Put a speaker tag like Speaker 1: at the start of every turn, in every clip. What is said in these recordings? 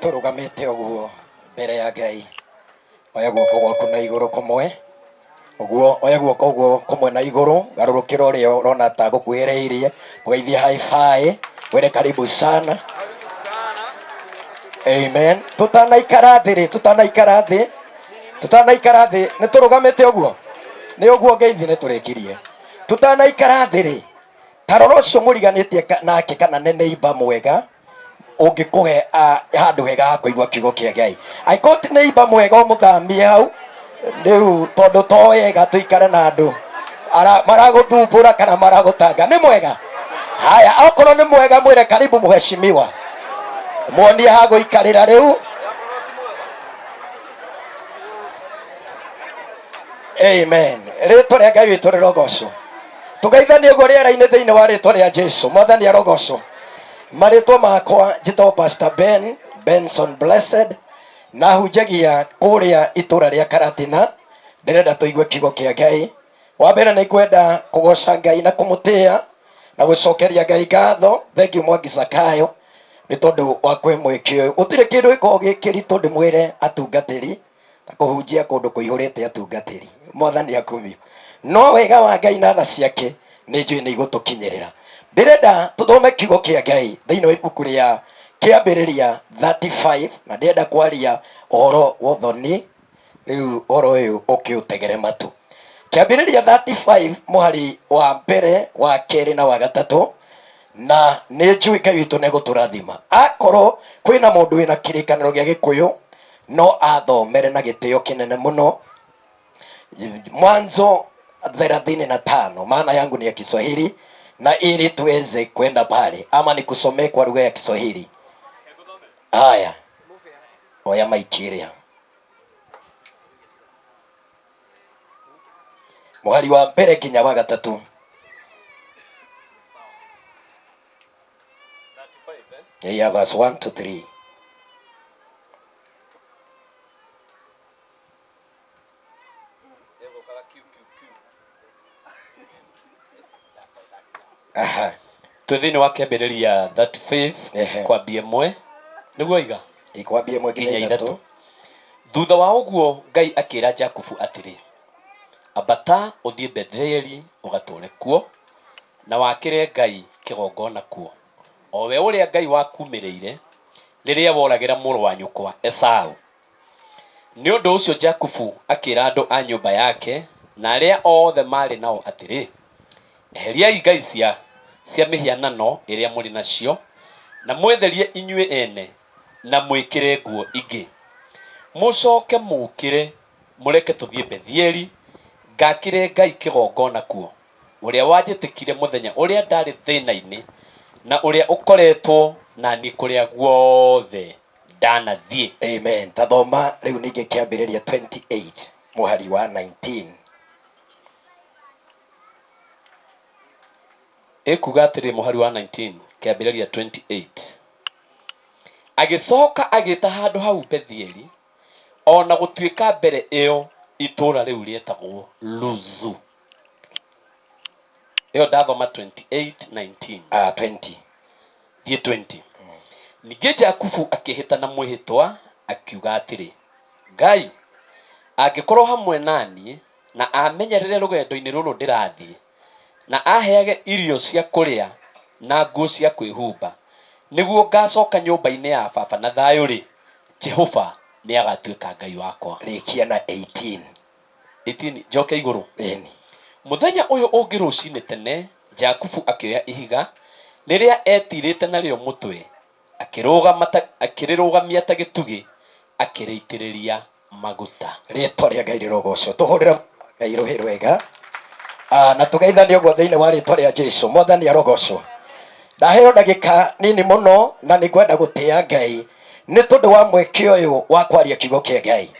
Speaker 1: Tũrũgamĩte ũguo mbere ya Ngai, oya guoko gwaku na igũrũ kũmwe ũguo, oya guoko ũguo kũmwe na igũrũ, garũrũkĩra ũrĩa ũrona ta gũkuhĩrĩirie, mũgeithie high five, wĩre karibu sana. Amen. Tutanaikara thĩ rĩ, tutanaikara thĩ, tutanaikara thĩ, nĩ tũrũgamĩte ũguo, nĩ ũguo ngeithi nĩ tũrĩkirie. Tutanaikara thĩ rĩ, ta rora ũcio mũriganĩtie nake kana nĩ neighbor mwega ũngĩkũhe handũ hega ha kũigua kiugo kĩa Ngai. Angĩkorwo ti neighbor mwega ũmũthamie hau rĩu, tondũ to wega tũikare na andũ maragũthumbũra kana maragũtanga. Nĩ mwega? Haya, okorwo nĩ mwega mwĩre karibu mheshimiwa, muonie ha gũikarĩra rĩu. Amen. Rĩtwa rĩa Ngai witũ rĩrogocwo. Tũgeithanie ũguo rĩera-inĩ thĩinĩ wa rĩtwa rĩa Jesu. Mwathani arogocwo. Marĩtwa makwa njĩtagwo Pastor Ben Benson Blessed, na hunjagia kũrĩa itũra rĩa Karatina. Ndĩrenda tũigue kiugo kĩa Ngai. Wa mbere nĩ ngwenda kũgoca Ngai na kũmũtĩĩa na gũcokeria Ngai ngatho. Thank you Mwangi Zakayo nĩ tondũ wa kwĩ mwĩke ũyũ. Gũtirĩ kĩndũ gĩkoragwo gĩ kĩritũ ndĩmwĩre atungatĩri ta kũhunjia kũndũ kũihũrĩte atungatĩri. Mwathani akumio. No wega wa Ngai na tha ciake nĩ njũĩ nĩ igũtũkinyĩrĩra. Ndĩrenda tũthome kiugo kĩa Ngai thĩinĩ wa ibuku rĩa Kĩambĩrĩria 35, na ndĩrenda kwaria ũhoro wa ũthoni. Rĩu ũhoro ũyũ ũkĩũtegere matũ. Kĩambĩrĩria 35 mũhari wa mbere, wa kerĩ na wa gatatũ, na nĩ njũĩ Ngai witũ nĩ egũtũrathima. Akorwo kwĩna mũndũ wĩna kĩrĩkanĩro gĩa Gĩkũyũ no athomere na gĩtĩo kĩnene mũno. Mwanzo 35, maana yangu ni ya Kiswahili na ili tuweze kwenda pale, ama nikusomee kwa lugha ya Kiswahili. Haya, oya maiki ĩrĩa mũhari wa mbere nginya wa gatatũ. Yeah, verse 1 to 3. Aha.
Speaker 2: Twĩ thĩinĩ wa Kĩambĩrĩria 35
Speaker 1: Ehe.
Speaker 2: kwambia ĩmwe nĩguo iga
Speaker 1: Ikwambia ĩmwe nginya
Speaker 2: nginya
Speaker 1: ithatũ.
Speaker 2: ithatũ. Thutha wa ũguo Ngai akĩra Jakubu atĩrĩ, ambata ũthiĩ Betheli ũgatũũre kuo, na wakĩre Ngai kĩgongona kuo, o we ũrĩa Ngai wakuumĩrĩire rĩrĩa woragĩra mũrũ wa nyũkwa Esau. Nĩ ũndũ ũcio Jakubu akĩra andũ a nyũmba yake na arĩa othe maarĩ nao atĩrĩ, Eheriai ngai cia mĩhianano ĩrĩa mũrĩ nacio, na mwĩtherie inyuĩ ene na mwĩkĩre nguo ingĩ. Mũcoke mũũkĩre mũreke tũthiĩ Bethieli, ngaakĩre Ngai kĩgongona kuo, ũrĩa wanjĩtĩkire mũthenya ũrĩa ndaarĩ thĩna-inĩ, na ũrĩa ũkoretwo na niĩ kũrĩa guothe ndanathiĩ.
Speaker 1: Amen. Ta thoma rĩu ningĩ Kĩambĩrĩria 28 mũhari wa 19.
Speaker 2: Ĩkuuga atĩrĩ mũhari wa 19, Kĩambĩrĩria 28, Agĩcoka agĩta handũ hau Bethieli, o na gũtuĩka mbere ĩyo itũũra rĩu rĩetagwo Luzu. Ĩyo ndathoma 28:19.
Speaker 1: Ah, 20.
Speaker 2: Thiĩ 20. Ningĩ Jakubu akĩĩhĩta na mwĩhĩtwa akiuga atĩrĩ, Ngai angĩkorwo hamwe na niĩ na amenyerere rũgendo-inĩ rũrũ ndĩrathiĩ, na aheage irio cia kũrĩa na nguo cia kwĩhumba, nĩguo ngaacoka nyũmba-inĩ ya baba na thayũ-rĩ, Jehova nĩ agatuĩka Ngai wakwa.
Speaker 1: Rĩkia na 18.
Speaker 2: 18 njoke igũrũ.
Speaker 1: Ĩni.
Speaker 2: Mũthenya ũyũ ũngĩ rũcinĩ tene, Jakubu akĩoya ihiga rĩrĩa eetiirĩte narĩo mũtwe, akĩrũgama ta, akĩrĩrũgamia ta gĩtugĩ, akĩrĩitĩrĩria maguta.
Speaker 1: Rĩtwa rĩa Ngai rĩrogocwo. Tũhũrĩre Ngai rũhĩ rwega. Ah, na tũgeithanie ũguo thĩinĩ wa rĩtwa rĩa Jesu. Mwathani arogocwo. Ndaheo ndagĩka nini mũno na nĩ ngwenda gũtĩa Ngai nĩ tondũ wa mweke ũyũ wa kwaria kiugo kĩa Ngai.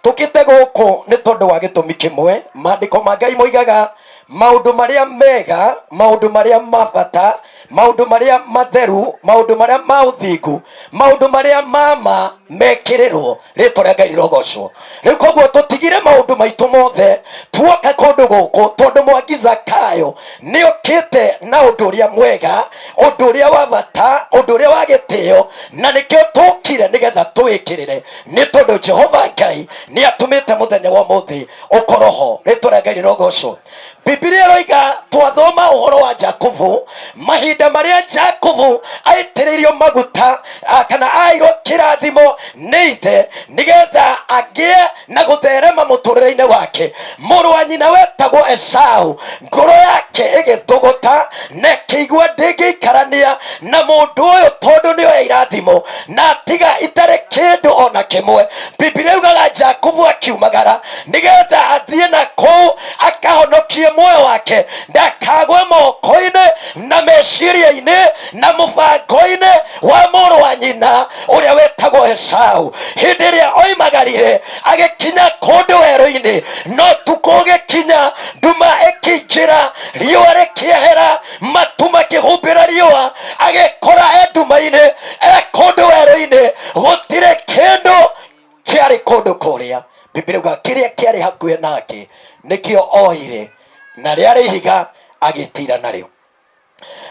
Speaker 1: Tũkĩte gũkũ nĩ tondũ wa gĩtũmi kĩmwe. Maandĩko ma Ngai moigaga Maũndũ marĩa mega, maũndũ marĩa ma bata, maũndũ marĩa matheru, maũndũ marĩa ma ũthingu, maũndũ marĩa ma ma mekĩrĩrwo. Rĩtwa rĩa Ngai rĩrogocwo. Rĩu koguo tũtigire maũndũ maitũ mothe tuoka kũndũ gũkũ, tondũ Mwangi Zakayo nĩokĩte na ũndũ ũrĩa mwega, ũndũ ũrĩa wa bata, ũndũ ũrĩa wa gĩtĩo, na nĩkĩo tũkire nĩgetha tũwĩkĩrĩre, nĩ tondũ Jehova Ngai nĩ atũmĩte mũthenya wa ũmũthĩ ũkorwo ho. Rĩtwa rĩa Ngai rĩrogocwo. Bibilia ĩroiga twathoma ũhoro wa Jakubu, mahinda marĩa Jakubu aitĩrĩirio maguta kana airwo kĩrathimo nĩ ithe nĩgetha agĩe na gũtherema mũtũrĩre-inĩ wake, mũrũ wa nyina wetagwo Esau, ngoro yake ĩgĩtũgũta na ĩkĩigua ndĩngĩikarania na mũndũ ũyũ tondũ nĩoya irathimo na tiga itarĩ kĩndũ ona kĩmwe. Bibilia yugaga Jakubu akiumagara nĩgetha athiĩ na kũu akahonokie muoyo wake ndakagwe moko-inĩ na meciria-inĩ na mũbango-inĩ wa mũrũ wa nyina ũrĩa wetagwo Esau. Hĩndĩ ĩrĩa oimagarire agĩkinya kũndũ werũ-inĩ, no tukũ ũgĩkinya, nduma ĩkĩingĩra, riũa rĩkĩehera, matu makĩhumbĩra riũa, agĩkora e nduma-inĩ, e kũndũ werũ-inĩ, gũtirĩ kĩndũ kĩarĩ kũndũ kũrĩa. Bibilia yugaga kĩrĩa kĩarĩ hakuhĩ nake nĩkĩo oire, na rĩarĩ ihiga agĩtira narĩo.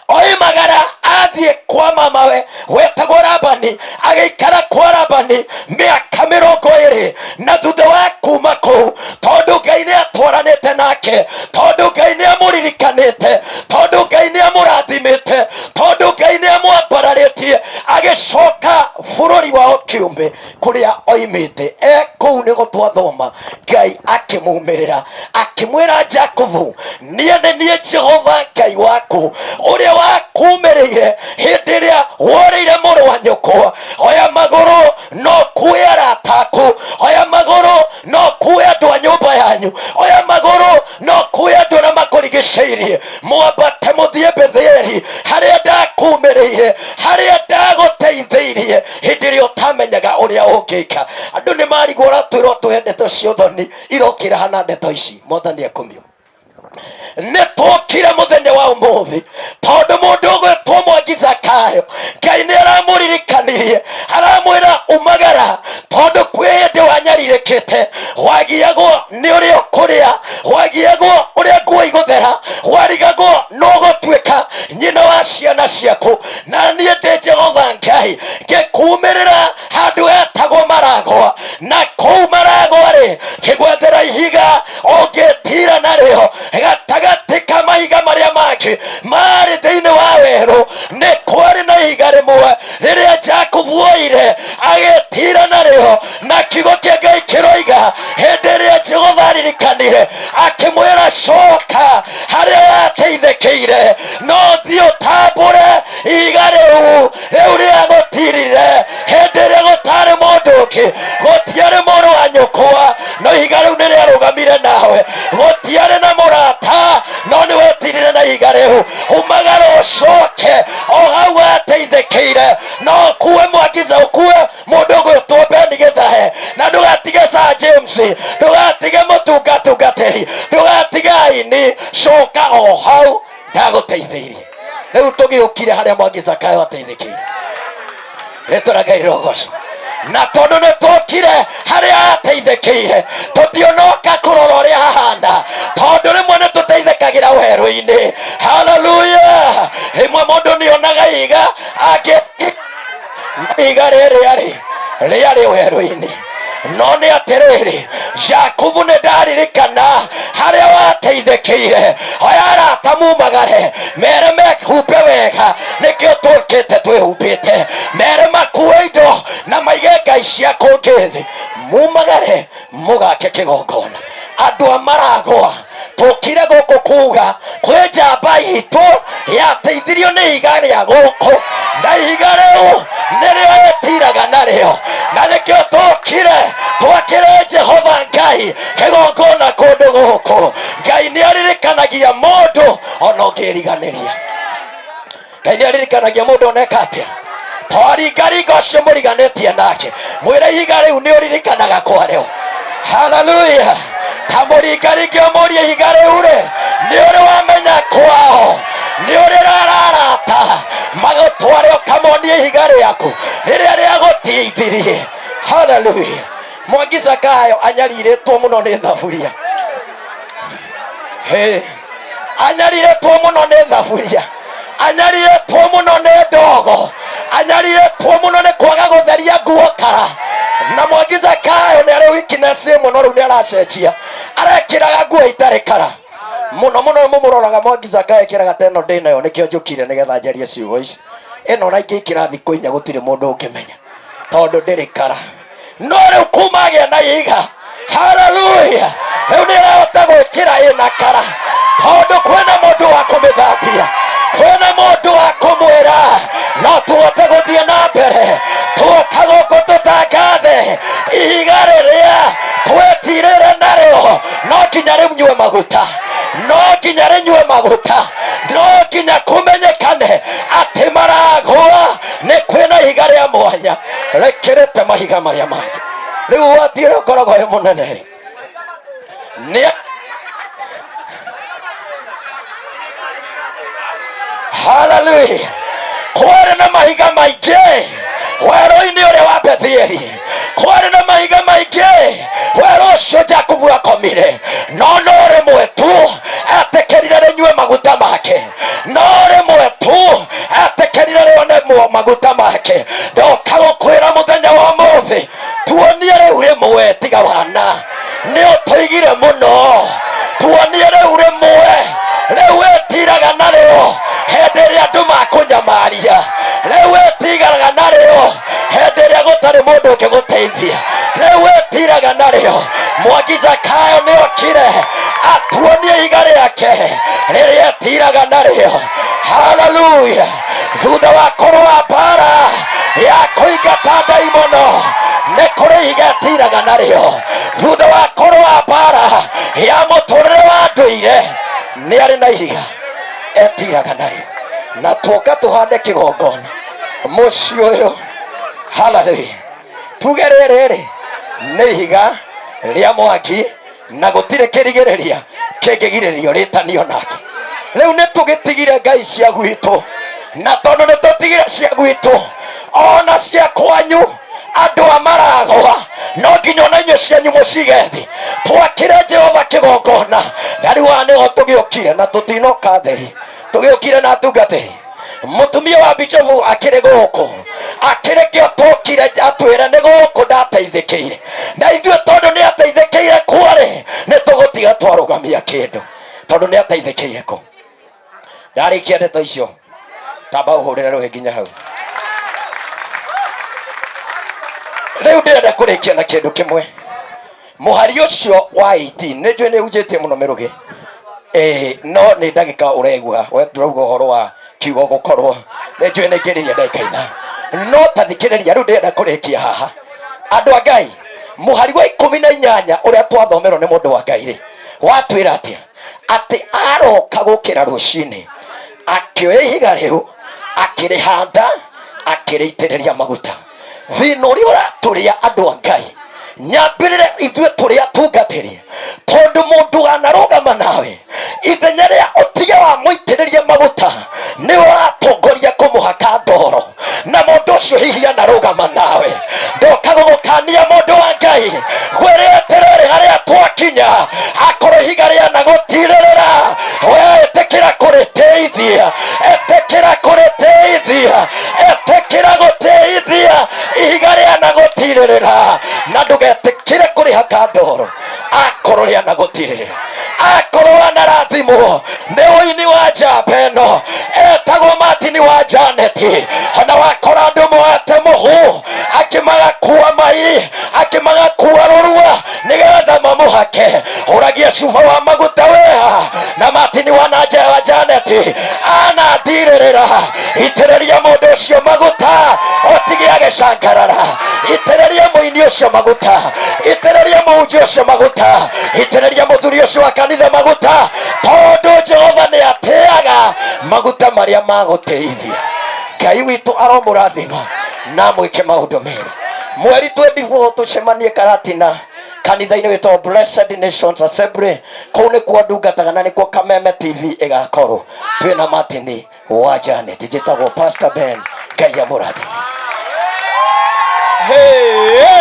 Speaker 1: Oimagara athiĩ kwa mamawe wetagwo Labani, agĩikara kwa Labani mĩaka 20, na thutha wa kuma kũu, tondũ Ngai nĩ atwaranĩte nake, tondũ Ngai nĩ amũririkanĩte, tondũ Ngai nĩ amũrathimĩte, tondũ Ngai nĩ amwambararĩtie, agĩcoka bũrũri wao kĩũmbe kũrĩa oimĩte. E kũu nĩgo twathoma Ngai akĩmumĩrĩra akĩmwĩra, Jakubu, niĩ nĩ niĩ Jehova Ngai waku ũrĩa wakumĩrĩire hĩndĩ ĩrĩa worĩire mũrũ wa nyũkwa. Oya magũrũ no kuwe arata aku, oya magũrũ no kuwe andũ a nyũmba yanyu, oya magũrũ no kuwe andũ arĩa makũrigicĩirie, mwambate mũthiĩ Betheli harĩa ndakumĩrĩire, harĩa ndagũteithĩirie hĩndĩ ĩrĩa ũtamenyaga ũrĩa ũngĩka. Andũ nĩ marigwo ũratwĩrwo tũhe ndeto cia ũthoni irokĩra hana ndeto ici. Mwathani akumio. Nĩ tũkire mũthenya wa ũmũthĩ tondũ mũndũ ũgwĩtwo Mwangi Zakayo Ngai nĩ aramũririkanirie, aramwĩra umagara, tondũ kwĩ hĩndĩ wanyarirĩkĩte, wagiagwo nĩ ũrĩa ũkũrĩa, wagiagwo ũrĩa nguo igũthera, warigagwo no gũtuĩka nyina wa ciana ciaku, na niĩ ndĩ Jehova Ngai ngĩkumĩrĩra handũ hetagwo Maragwa, na kũu Maragwa rĩ ngĩgwethera ihiga ũngĩtira narĩo gatagatĩ ka mahiga marĩa mangĩ marĩ thĩinĩ wa werũ. Nĩ kwarĩ na ihiga rĩmwe rĩrĩa Jakubu oire agĩtira narĩo, na kiugo kĩa Ngai kĩroiga hĩndĩ ĩrĩa Jehova aririkanire akĩmwĩra, coka harĩa wateithĩkĩire, no thiĩ ũtambũre ihiga rĩu rĩu rĩagũtirire hĩndĩ ĩrĩa gũtarĩ mũndũ ũngĩ, gũtiarĩ mũrũ wa nyũkwa, no ihiga rĩu nĩ rĩarũgamire nawe, gũtiarĩ na mũrata, no nĩ wetirire na ihiga rĩu. Umagara ũcoke o hau wateithĩkĩire, no ũkue Mwangiza, ũkue mũndũ ũgwĩtwo Beni Gĩthahe, na ndũgatige Sir James, ndũgatige mũtungatungatĩri, ndũgatige aini, coka o hau ndagũteithĩirie. Rĩu tũgĩũkire harĩa Mwangi Zakayo ateithĩkĩire. Rĩtwa rĩa Ngai rĩrogocwo. Na tondũ nĩ tũkire harĩa ateithĩkĩire, tũtionoka kũrora ũrĩa hahana, tondũ rĩmwe nĩ tũteithĩkagĩra werũ-inĩ. Haleluya! Rĩmwe mũndũ nĩonaga ihiga angĩ ihiga rĩrĩa rĩ rĩarĩ werũ-inĩ, no nĩ atĩrĩrĩ, Jakubu, nĩ ndaririkana harĩa wateithĩkĩire. Oya arata mumagare, mere mehumbe wega, nĩkĩo tũkĩte twĩhumbĩte, mere makue indo na maige ngai cia kũngĩ thĩ, mumagare mũgake kĩgongona. Andũ a Maragwa, tũkire gũkũ kuga kwĩ njamba itũ yateithirio nĩ ihiga rĩa gũkũ, na ihiga rĩu nĩrĩo ĩtiraga narĩo, na nĩkĩo tũkire twakĩre Jehova Ngai kĩgongona kũndũ gũkũ. Ngai nĩ aririkanagia mũndũ ona ũngĩriganĩria. Ngai nĩ aririkanagia mũndũ oneka atĩa. Twaringaringa ũcio mũriganĩtie nake, mwĩre ihiga rĩu nĩ ũririkanaga kwarĩo. Haleluya! Ta mũringaringe ũmũrie ihiga rĩu rĩ, Nĩ ũrĩ wamenya kwao? Nĩ ũrĩ rararata magũtware ũkamonie ihiga rĩaku rĩrĩa rĩagũteithirie? Haleluya. Mwangi Zakayo anyarirĩtwo mũno nĩ thaburia. Hey. Anyarirĩtwo mũno nĩ thaburia, anyarirĩtwo mũno nĩ ndogo, anyarirĩtwo mũno nĩ kwaga gũtheria nguo kara. Na Mwangi Zakayo nĩ arĩ weakness ĩmwe, no rĩu nĩ aracenjia, arekĩraga nguo itarĩ kara mũno mũno. Mũmũroraga Mwangi Zakayo ĩkĩraga ta ĩno ndĩ nayo, nĩkĩo njũkire nĩgetha njarie ciugo ici. Ĩno ona ingĩikĩra thikũ 4 gũtirĩ mũndũ ũngĩmenya tondũ ndĩrĩ kara. No rĩu kuma agĩa na ihiga, haleluya, rĩu nĩ ĩrahota gwĩkĩra ĩna kara, tondũ kwĩna mũndũ wa kũmĩthambia, kwĩna mũndũ wa kũmwĩra no tũhote gũthiĩ na mbere. Tuoka gũkũ tũtangathe ihiga rĩrĩa twetirĩre narĩo, no nginya rĩnyue maguta, no nginya rĩnyue maguta, no nginya kũmenyekane atĩ maragũa nĩ kwĩna ihiga rĩa mwanya rĩkĩrĩte mahiga marĩa mangĩ. Rĩu wati ũrĩa ũkoragwo wĩ mũnene nĩ haleluya. Kwarĩ na mahiga maingĩ werũ-inĩ ũrĩa wa Bethieli, kwarĩ na mahiga maingĩ werũ ũcio Jakubu akomire, no no rĩmwe tu etĩkĩrire rĩnyue maguta make, no rĩmwe tu etĩkĩrire rĩone maguta make. Ndoka gũkwĩra mũthenya wa ũmũthĩ, tuonie rĩu rĩmwe, tiga wana nĩ ũtũigire mũno. Tuonie rĩu rĩmwe, rĩu wĩtiraga narĩo hĩndĩ ĩrĩa andũ makũnyamaria, rĩu wĩtigaraga narĩo hĩndĩ ĩrĩa gũtarĩ mũndũ ũngĩgũteithia, rĩu wĩtiraga narĩo. Mwangi Zakayo nĩ okire atuonie ihiga rĩake rĩrĩa etiraga narĩo. Haleluya. Thutha wa kũrũa mbara ya kũingata ndaimono, nĩ kũrĩ ihiga etiraga narĩo. Thutha wa kũrũa mbara ya mũtũrĩre wa ndũire, nĩ arĩ na ihiga etiraga narĩo. Na tuoka tũhande kĩgongona mũciĩ ũyũ, haleluya, tuge rĩrĩ nĩ ihiga rĩa Mwangi na gũtirĩ kĩrigĩrĩria kĩngĩgirĩrĩrio rĩtanio nake. Rĩu nĩ tũgĩtigire ngai cia gwitũ, na tondũ nĩ tũtigire cia gwitũ ona cia kwanyu, andũ a maragwa, no nginya ona inyuĩ cianyu mũcige thĩ, twakĩre Jehova kĩgongona. Na rĩu haha nĩho tũgĩũkire, na tũtinoka theri, tũgĩũkire na atungatĩri. Mũtumia wa bishofu akĩrĩ gũkũ, akĩrĩ kĩo tũkire atwĩre nĩ gũkũ ndateithĩkĩire, na ithuĩ tondũ nĩ ateithĩkĩire kuo-rĩ, nĩ tũgũtiga twarũgamia kĩndũ tondũ nĩ ateithĩkĩire kũ. Ndarĩkia ndeto icio, tamba ũhũrĩre rũhĩ nginya hau. Rĩu ndĩrenda kũrĩkia na kĩndũ kĩmwe, mũhari ũcio wa 18. Nĩ njũĩ nĩ hunjĩtie mũno mĩrũgĩ, ĩĩ, no nĩ ndagĩka ũregua we ndũrauga ũhoro wa kiugo gũkorwo nĩ njũĩ nĩ ngĩrĩria ndagĩka 5, no ta thikĩrĩria. Rĩu ndĩrenda kũrĩkia haha, andũ a Ngai. Mũhari wa 18 ũrĩa twathomerwo nĩ mũndũ wa Ngai rĩ, watwĩra atĩa? Atĩ aroka gũkĩra rũcinĩ, akĩoya ihiga rĩu, akĩrĩhanda, akĩrĩitĩrĩria maguta. Thĩna ũrĩa ũratũrĩa, andũ a Ngai, nyambĩrĩre ithuĩ tũrĩ atungatĩri, tondũ mũndũ anarũgama nawe ithenya rĩa ũtige wa mũitĩrĩrie maguta, nĩ ũratongoria kũmũhaka ndoro, na mũndũ ũcio hihi anarũgama nawe. Ndoka gũgũkania, mũndũ wa Ngai, kwĩrĩ atĩrĩrĩ, harĩa twakinya, akorwo ihiga rĩana gũtirĩrĩra, we ĩtĩkĩra kũrĩteithia, ĩtĩkĩra kũrĩteithia, ĩtĩkĩra gũteithia ihiga rĩana gũtirĩrĩra, na ndũgetĩkĩre kũrĩhaka ndoro akorwo rĩana gũtirĩrĩra. Akorwo anarathimwo nĩ ũini wa njamba ĩno etagwo Martin wa Janeti, ona wakora andũ moete mũhu, angĩ magakua mai, angĩ magakua rũrua nĩgetha mamũhake, ũragia cuba wa maguta weha na Martin wa nanja wa Janeti anandirĩrĩra. Itĩrĩria mũndũ ũcio maguta ũtige agĩcangarara, itĩrĩria mũini ũcio maguta, itĩrĩria mũhunjia ũcio maguta, itĩrĩria mũthuri ũcio wa kanitha maguta, tondũ Jehova nĩ atĩaga maguta marĩa magũteithia. Ngai witũ aromũrathima na mwĩke maũndũ mega. Mweri 24 tũcemanie Karatina. Kanitha-inĩ wĩtagwo Blessed Nations Assembly. Kũu nĩkuo ndungataga na nĩkuo Kameme TV ĩgakorwo. Twĩna Martin wa Janet. Njĩtagwo Pastor Ben. Ngai amũrathime.
Speaker 2: Hey!